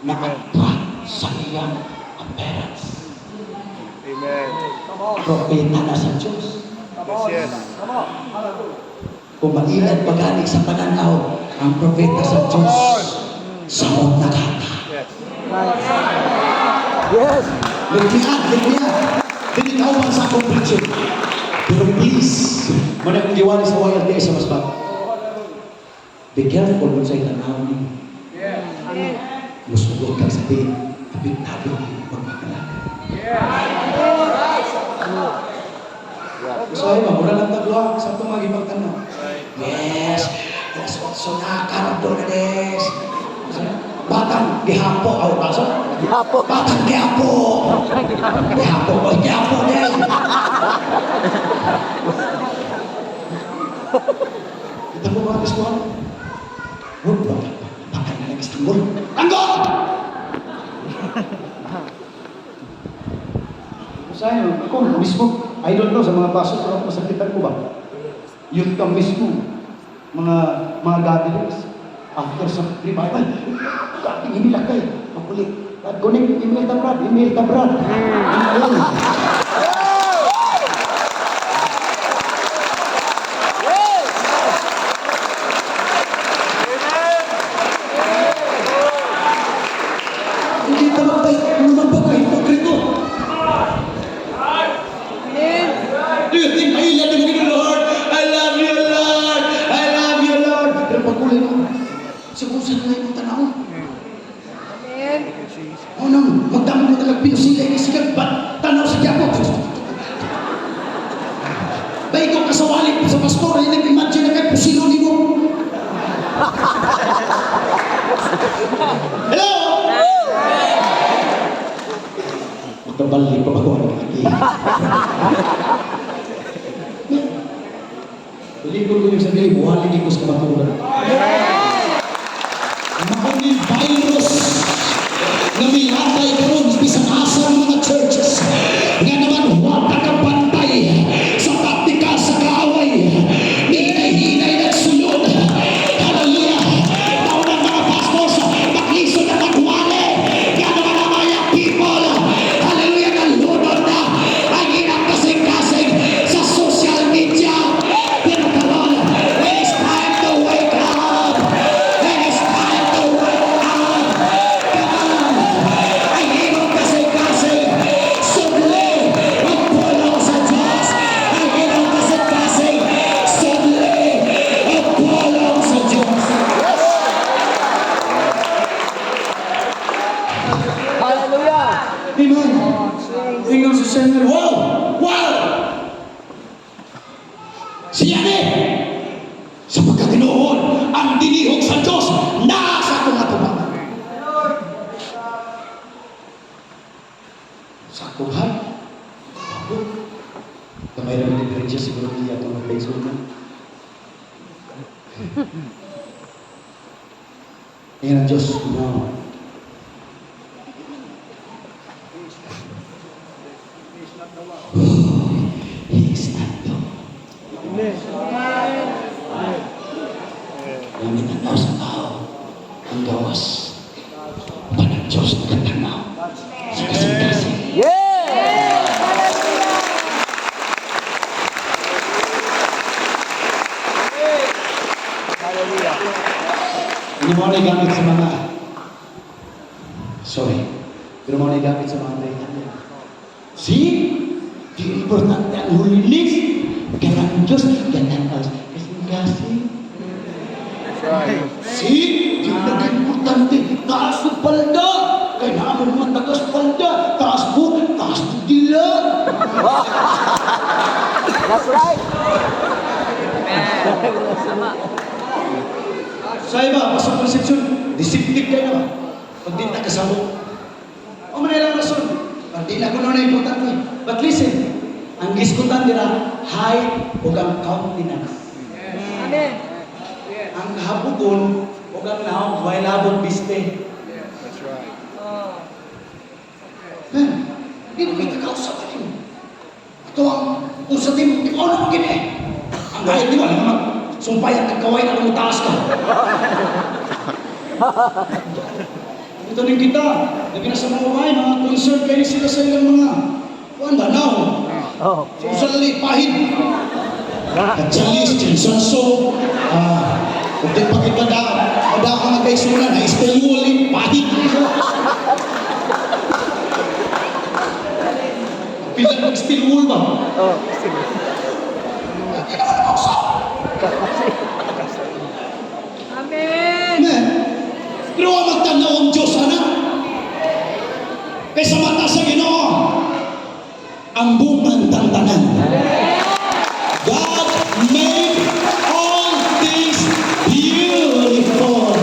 naagpa sa iyang appearance. Amen. Come on. Propeta na sa Diyos. Come on. Yes. Come on. Hallelujah. Kung mailad pagaling sa pananaw, ang propeta sa Diyos sa nakata. Yes. Yes. Let me add, let me add. Dili kauban sa akong preaching. Pero please, muna kong giwali sa YLTA sa Masbate. Be careful kung sa'y tanaw niyo. Musugot kang sabihin, apektado ang pagpapalaki. So ay, mura lang tagwa sa itong mga ipagtanaw. Yes, alas 8 na, karon doon na des. Batang gihapo, aw, kaso? Gihapo. Batang gihapo! Gihapo, oy, gihapo din! Kita mo mga Kristohan? Huwag ba? Bakit na lang istanggol? Tanggol! Sayang, ako mismo, I don't know sa mga baso, pero ako masakitan ko ba? Youth ka mismo, mga gatherings, after sa revival, gating hinilakay, pakulit. At kunin, email ta Brad, email ta Brad. Email. Hindi ta magpay, magpagka-hipokrito. Do you think maila din mo, Lord? I love you, Lord! I love you, Lord! Pero pag kulay mo, sigusan na yung tanaw. Amen. Oh no, magdamo mo talagang pinusila yung sigat, ba't tanaw sa Diabo? Dahil ka sa wallet sa pastor, ay nag-imagine na kayo, pusilo ni mo. Hello? Magkabalik pa bago ang lagi. Bilikod ko yung sabihin, buhalin ko sa kamaturan. Mauni virus nga milatay karon bisan asa ng mga churches nga naman wa ta kapantay sa taktika sa kaaway, hinay-hinay nagsulod. Hallelujah! Mao ng mga pastors maglisod na magwali nga naman ang mga people, hallelujah, nalunod na ang ilang kasing-kasing sa social media. Pero karon, it's time to wake up. It's time to wake up. Come on. Ang imong kasing-kasing, sudli ang pulong sa Diyos. Ang imong kasing-kasing, sudli ang pulong sa Diyos. Hallelujah. Amen. Ingon si Samuel, wow! Wow! Siya ni! Sa pagkatinuon, ang dinihog sa Diyos nasa akong atubangan. Sa akong heart, ako, kamay lang ang diferensya siguro niya itong magkaisunan. Ayan ang Diyos, no. He is not the Ang mitanaw sa tao, ang gawas, panang Diyos nagatanaw sa kasing-kasing. Yes. Hallelujah. Hindi mo na gamit sa mga, sorry, pero mo na gamit sa mga 300. See? Di importante ang holiness. Ganang Diyos, ganang us. Kasing-kasing. That's right. See, di na importante. Taas ng palda. Kaya naman mga tagas palda. Taas mo, taas ng dila. That's right. Sa iba, sa konsepsyon, disipline kayo na ba? Pag di na kasabot. O man ilang rason. Pag di na kuno na importante. But listen, ang gisgutan nila, height o ang countenance. Amen. Ang kahabugon o ang naong, way labot biste. That's right. Oh. Man, di mo kita kausap din. Ito ang usap din, di ko ano gini. Ang height di mo, alam mo, sumpay at kaway na lumutaas ka. Ito din kita, lagi na sa mga babae, mga concern kayo sila sa ilang mga, kuan ba, now? Oh. Social pahid. Katsalis, Chinsanso, kung di pa kita da, da ka nga kaisunan, na ispayuli, pahid. Pila mag-steel ba? Oh. Sige. Hindi naman nakausap. Amen. Amen. Pero ang magtanaw ang Diyos, anak. Kaysa mata sa Ginoo, ang buong tantanan. God made all things beautiful.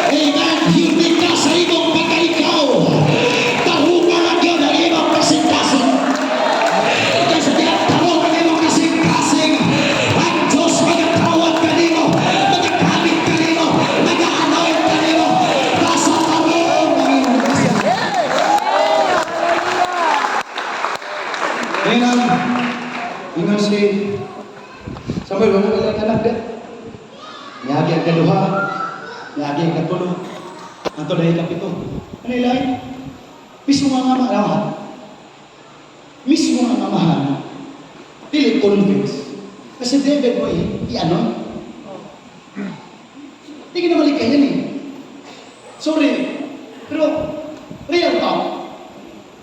Amen. Hindi ka sa imong pagkaikaw. Tarungan ang yun ang imong kasing-kasing. Kaysa tinatawag ang imong kasing-kasing, ang Diyos magatawag kanimo, magagamit kanimo, mag-anoint kanimo, nasa tarong ang imong kasing. Ngayon, ingon si Samuel, wala ka lang anak ka. Niagi ang kaduha, niagi ang katulo, ang tuloy kapito. Ano ilay? Mismo ang ama, alam ha? Mismo ang amahan, dili convince. Kasi David mo, i-ano? Hindi ka na yan eh. Sorry, pero real talk.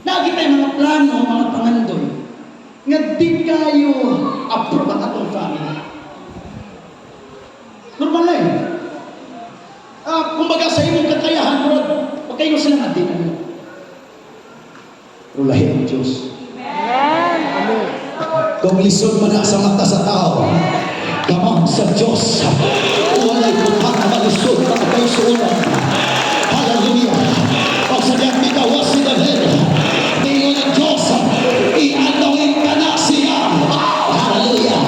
Lagi tayo mga plano, mga pangandoy, nga di kayo approve ang atong family. Normal na eh. Kumbaga sa imong kakayahan, murag, pagkayo sila nga di na nila. Pero lahi ang Diyos. Amen. Kung lisod man na sa mata sa tao, kamang sa Diyos, walay butang na malisod na kaisunan. Hallelujah! Pag sa diyang bitawas si David, tingon ng Diyos, i-anoint ka na siya. Hallelujah!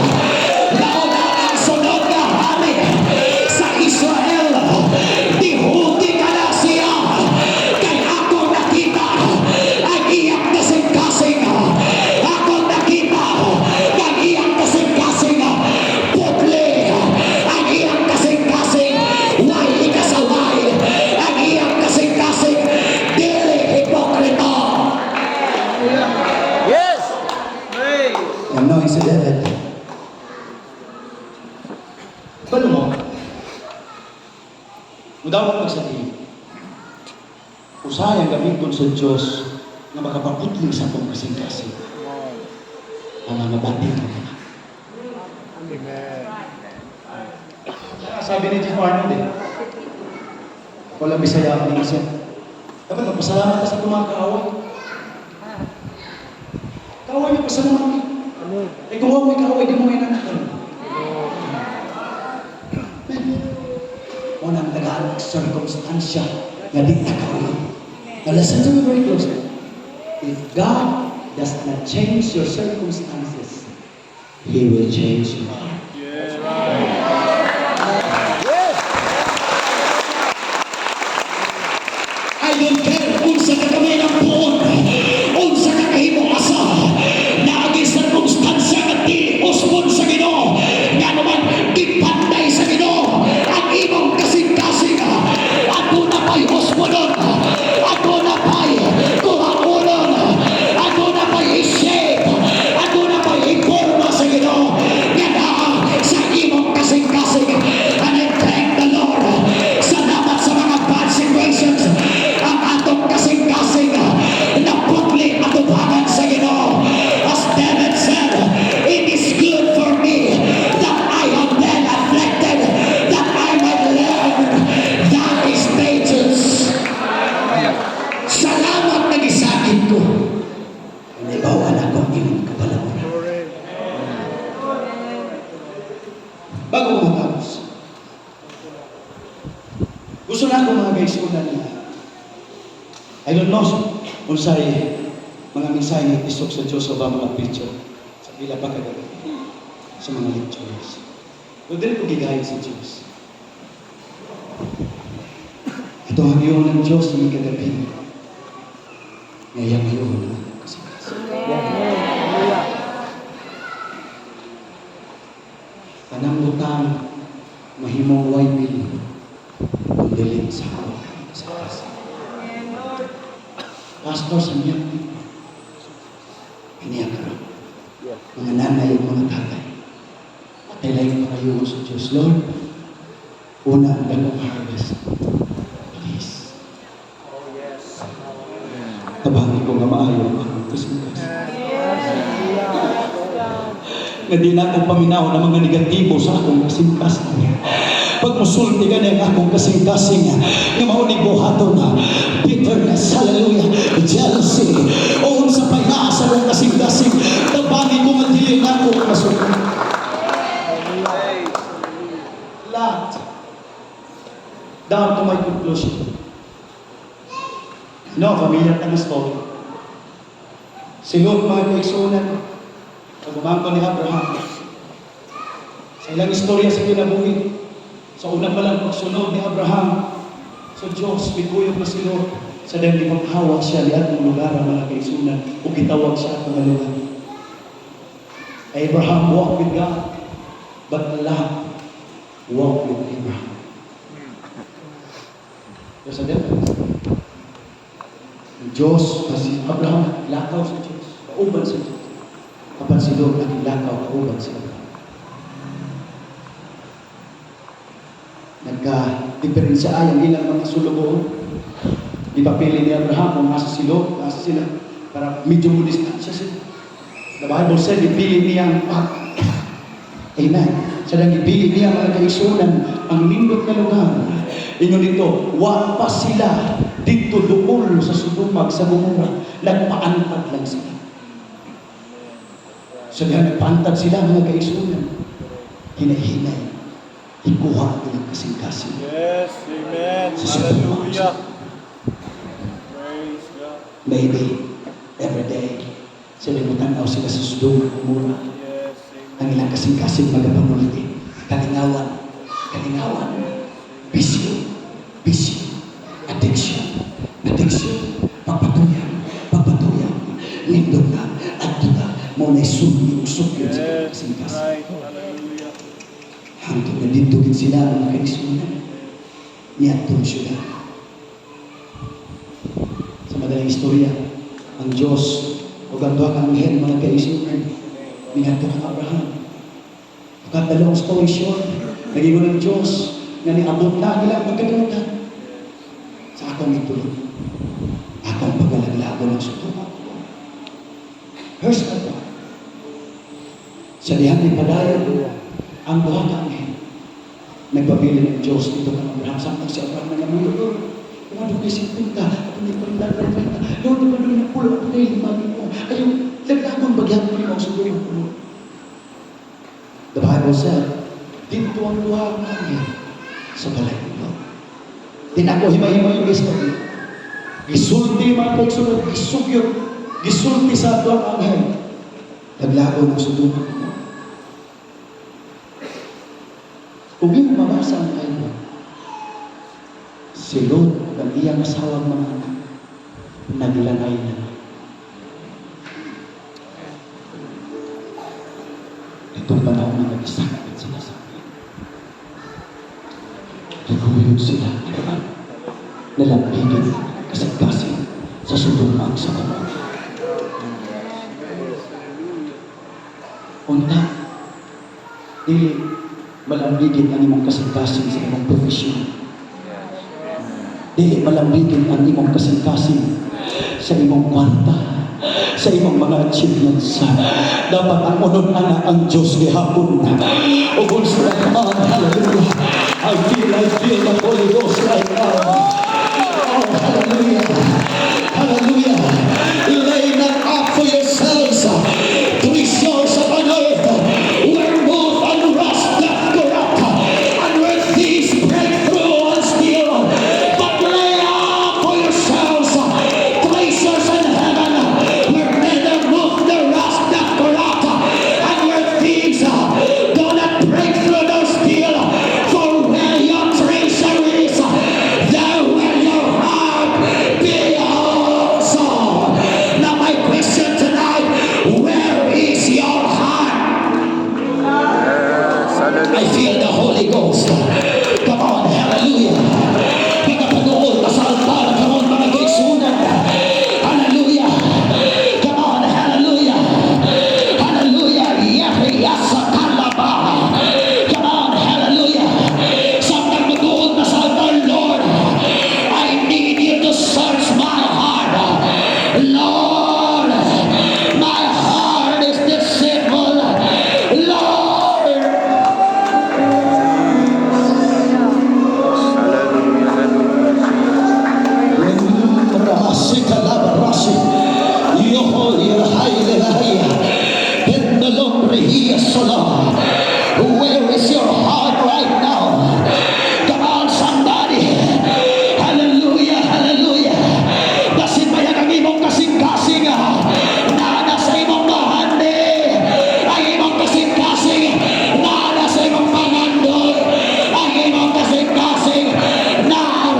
Nauna ang sunod na hari sa Israel, dihuti ka na siya. Kay ako nakita ang iyang kasing-kasing. Ako nakita ang iyang kasing-kasing. Putli ang iyang kasing-kasing. Way ikasaway ang iyang kasing-kasing. Dili hipokrito. Yes. Anoint si David. Balo mo, mudaw mo sa tingin. Usahay ang gamiton sa Diyos nga makapaputling sa akong kasing-kasing. Come on. Ang mga batik ka na. Amen. Sabi ni Chief Arnold eh. Walang Bisaya ang siya. Dapat magpasalamat ka sa itong mga kaaway. Kaaway niyo, pasalamat ka. Amen. Eh kung huwag may kaaway, di mo ngayon anak. Mo nang tagaan circumstansya nga di ta kauyod. Now listen to me very closely. If God does not change your circumstances, He will change your heart. That's right. Yes. I don't care unsa ka kamay ng puon, unsa ka kahimo asa, naagi sirkumstansya nga dili usbon sa Ginoo, nga naman gipanday sa Ginoo ang imong kasing-kasing. Ako na pa'y usbonon, ako na pa'y kuhaonon, ako na pa'y i-shape, ako na pa'y iporma sa Ginoo, nga naa Gusto na ako, mga kaigsuonan, na I don't know unsay mga mensahe nga isok sa Diyos sa mga preacher sa pila pa kagabi sa mga lecturers. Pero dili ko gi-guide sa Diyos. Ito ang iyon ng Diyos ng kagabi. Ngayang ngayon ang atong kasing-kasing. Hallelujah. Tanang butang mahimong way mili kung dili sa ako kasing-kasing. Pastor sa niya, kaniya karon. Mga nanay ug mga tatay. Atay lang pangayo sa Diyos. Lord, una ang dakong harvest. Please. Oh, yes. Tabangi ko nga maayo ang akong kasing-kasing. Nga di na akong paminaw ng mga negatibo sa akong kasing-kasing. Pag musulti ka ang akong kasing-kasing, nga mao ni buhaton na bitterness, hallelujah, jealousy, o unsa pa naa sa akong kasing-kasing, tabangi ko nga dili na ako masulti. Lot. Down to my conclusion. No, familiar ta nga story. Si Lot, mga kaigsuonan, pag ni Abraham, sa ilang istorya sa kinabuhi, sa una pa lang pagsunod ni Abraham sa Diyos, mikuyog na si Lot, sa dahil ipanghawa siya ni atong lugar, mga kaigsuonan, o gitawag siya atong nga lugar. Abraham walked with God, but Lot walked with Abraham. There's a difference. Ang Diyos, si Abraham, lakaw sa Diyos, kauban sa Diyos. Apan si Lot, naglakaw, kauban si Abraham. Nagka-diferensya ay ang ilang mga sulugoon. Ipapili ni Abraham kung asa si Lot, asa sila, para medyo mo distansya sila. The Bible said, ipili niya ang path. Amen. Sa dang ipili niya, mga kaigsuonan, ang nindot na lugar. Ingon dito, wa pa sila dito duol sa Sodoma sa Gomora. Nagpaantad lang sila. Sa diha nagpaantad sila, mga kaigsuonan. Hinay-hinay, ikuha ang ilang kasing-kasing. Yes, amen. Sa Sodoma. Hallelujah. Praise God. Maybe every day, sila mutanaw sila sa Sodoma Gomora. Yes, amen. Ang ilang kasing-kasing magapanulti. Kalingawan, kalingawan, bisyo, bisyo, addiction, addiction, pagpatuyan, pagpatuyan, nindot na, adto na, mao na sugyo, sugyo sa ilang Yes, kasing-kasing. right. Hallelujah. Hangtod na dito gid sila, mga kaigsuonan, niadtong syudad. Sa madaling istorya, ang Diyos o ang duha ka anghel, mga kaigsuonan, niadto kang Abraham. To cut the long story short, nagingon ang Diyos nga niabot na ang ilang pagkalimutan sa akong itulog. Akong pagalaglago ng Sodoma. Here's my point. Sa dihang ni padayon, ang duha ka anghel, nagpabili ng Diyos dito kang Abraham. Samtang si Abraham nangamuyo, "Lord, kung ano kay 50, ako na 40, 30, Lord, di ba doon ang pulo, ako na lima mo. Ayaw, laglagon bagyapon mo ang Sodoma ko." The Bible said, dito ang duha ka anghel sa balay ni Lot. Di na ako himay-himay yung story. Gisulti, mga kaigsuonan, gisugyot, gisulti sa duha ka anghel. Laglagon ang Sodoma ko. Kung iyong mabasa ang Bible, si Lot ug ang iyang asawang mga anak, naglanay na. Itong panahon na nag-isakit sila sa akin. Naguyod sila, di ba? Nalambigin, kasing-kasing sa Sodoma sa Gomora. Unta, dili malambigin ang imong kasing-kasing sa imong profesyon. Dili malambigin ang imong kasing-kasing sa imong kwarta, sa imong mga achievements. Dapat ang unod ana ang Diyos gihapon. Ug unsa, come on, hallelujah. I feel the Holy Ghost right now. Oh, hallelujah. Hallelujah. Lay not up for yourselves treasures upon earth where moth and rust doth corrupt and where thieves break through and steal. Ghost. Come on, hallelujah. Pagkapaduol ta sa altar karon, mga kaigsuonan. Hallelujah. Come on, hallelujah. Hallelujah. Yahya sa kalaba. Come on, hallelujah. Samtang magduol ta sa altar, Lord, I need you to search my heart. Lord, my heart is deceitful. Lord, Hallelujah, hallelujah, Jesus. Ramasikalaba. Yoho Yerhailelahaya. Pendalombre solo. Where is your heart right now? Come on, somebody. Hallelujah, hallelujah. Basin bayag ang imong kasing-kasing naa sa imong bahandi. Ang imong kasing-kasing naa sa imong pangandoy. Ang imong kasing-kasing naa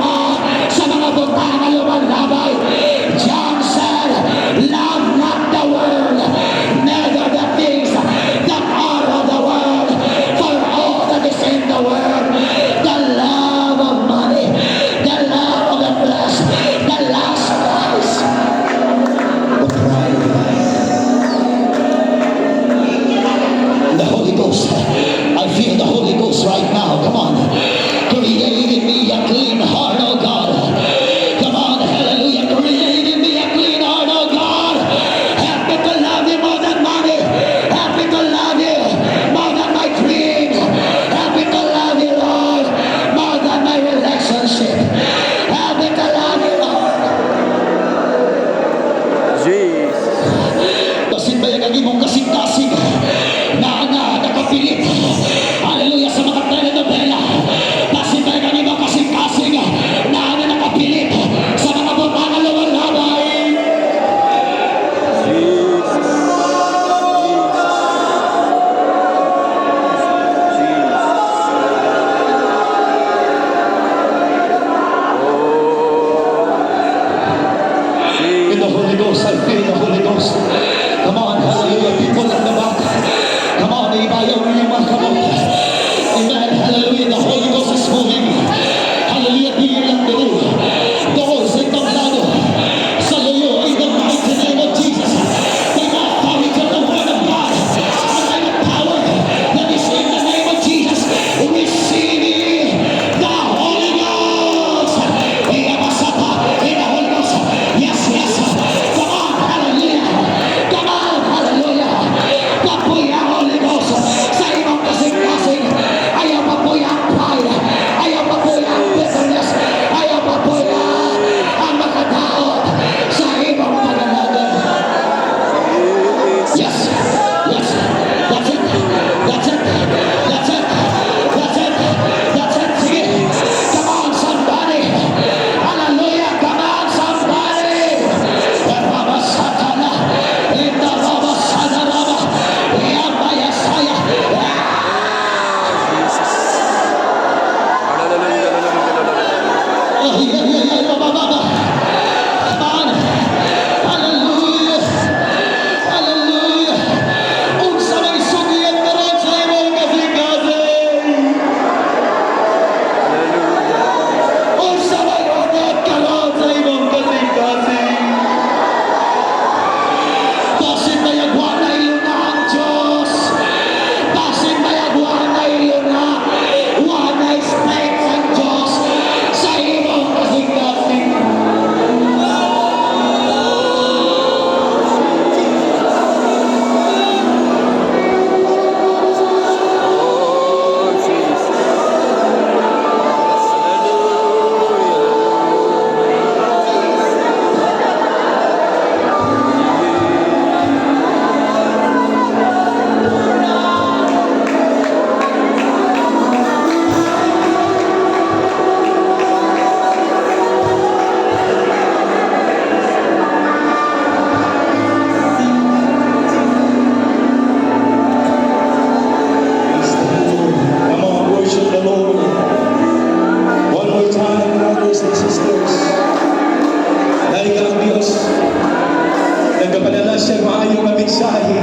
sa mga butang na lumalabay. John said, "Love not the world, neither the things that are of the world. For all that is in the world, the love of money, the love of the flesh, the lust of the eyes, the pride of life." The Holy Ghost. I feel the Holy Ghost right now. Come on. Create in me a clean heart, oh God. Come on, hallelujah. Create in me a clean heart, oh God. Help me to love you more than money. Help me to love you more than my dreams. Help me to love you, Lord, more than my relationship. Help me to love you, Lord. Jesus. Basin bayag ang imong kasing-kasing na nakapilit. Hallelujah, sa mga telenovela. Basin bayag ang imong kasing-kasing na nakapilit sa mga butang na lumalabay. Jesus. Jesus. Jesus. Oh. In the Jesus. Holy Ghost, I feel the Holy Ghost. Come on, hallelujah, people in the back. Come on, ibayaw ninyo mga kamot. Amen, hallelujah, the Holy Ghost is moving. Hallelujah, dili lang diri. Doon sa entablado. Sa luyo, in the mighty name of Jesus. By the authority of the Word of God, and by the power that is in the name of Jesus, receive ye the Holy Ghost. Iyamasata, in the Holy Ghost. Yes. Come on, hallelujah. Come on, hallelujah. Papuya ang Holy Ghost sa imong kasing-kasing. Ayaw papuya ang pride. Ayaw papuya ang bitterness. Ayaw papuya ang makadaot sa imong pag-alagad. Yes. That's it. That's it. That's it. That's it. That's it. Sige. Come on, somebody. Hallelujah. Come on, somebody. Rabasatana. Inda rabasanaraba. Yabayasaya. Jesus. Hallelujah, hallelujah, hallelujah. Oh, yeah, ba, ba, ba. Come on. Hallelujah. Hallelujah. Unsa may sugian karon sa imong kasing-kasing? Hallelujah. Unsa may unod karon sa imong kasing-kasing? Basin bayag wa na iluna ang Diyos. Basin bayag wa na iluna. Wa na space ang Diyos sa imong kasing-kasing. Oh, Jesus. Hallelujah. Come on, worship the Lord. One more time, brothers and sisters. Dahil ka ang Diyos. Nagapadala siya maayo nga mensahe.